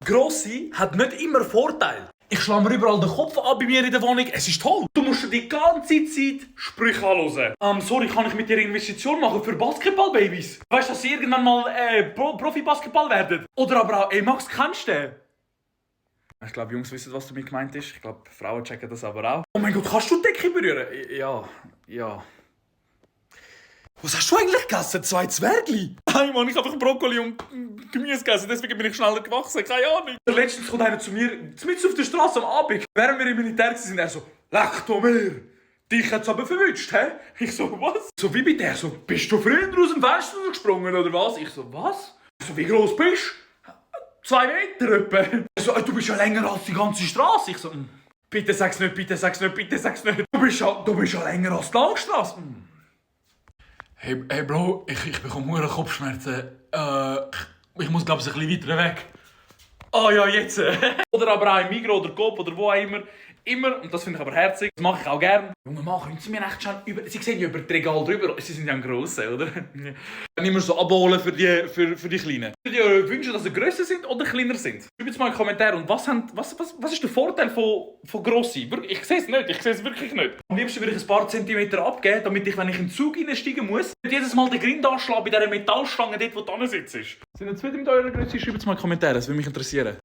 Grosse hat nicht immer Vorteile. Ich schlage mir überall den Kopf ab bei mir in der Wohnung. Es ist toll. Du musst dir die ganze Zeit Sprüche anhören. Sorry, kann ich mit dir eine Investition machen für Basketball-Babys? Weißt du, dass sie irgendwann mal Profi-Basketball werden? Oder aber auch, ey Max, kennst du den? Ich glaube, Jungs wissen, was damit gemeint ist. Ich glaube, Frauen checken das aber auch. Oh mein Gott, kannst du die Decke berühren? Ja. Was hast du eigentlich gegessen? 2 Zwergli? Nein, Mann, ich habe einfach Brokkoli und Gemüse gegessen, deswegen bin ich schneller gewachsen. Keine Ahnung. Letztens kommt einer zu mir, mitten auf der Straße am Abend. Während wir im Militär waren, er so, «Leck du mir! Dich hat's aber verwünscht, hä?» Ich so, «Was?» So, wie bei der? So, «Bist du früher aus dem Fenster gesprungen, oder was?» Ich so, «Was?» Ich so, «Wie groß bist du?» 2 Meter etwa. Er so, «Du bist ja länger als die ganze Straße.» Ich so, «Bitte sag's nicht, bitte sag's nicht, bitte sag's nicht. Du bist ja länger als die Langstrasse.» Hey Bro, ich bekomme Kopfschmerzen. Ich muss glaube ich ein bisschen weiter weg. Ah ja, jetzt. Oder aber auch im Migros oder Coop oder wo auch immer. Immer, und das finde ich aber herzig, das mache ich auch gerne. Junge Mann, können Sie mir echt schon über... Sie sehen ja über das Regal drüber, Sie sind ja ein Grosser, oder? Immer so abholen für die Kleinen. Ich würde dir wünschen, dass sie grösser sind oder kleiner sind. Schreibt jetzt mal in die Kommentare. Und was ist der Vorteil von Grossi? Ich sehe es nicht, ich sehe es wirklich nicht. Am liebsten würde ich ein paar Zentimeter abgeben, damit ich, wenn ich in den Zug reinsteigen muss, nicht jedes Mal den Grind anschlagen bei dieser Metallstange dort, wo du sitzt. Sind ihr zufrieden mit eurer Größe? Schreibt es mal in die Kommentare, das würde mich interessieren.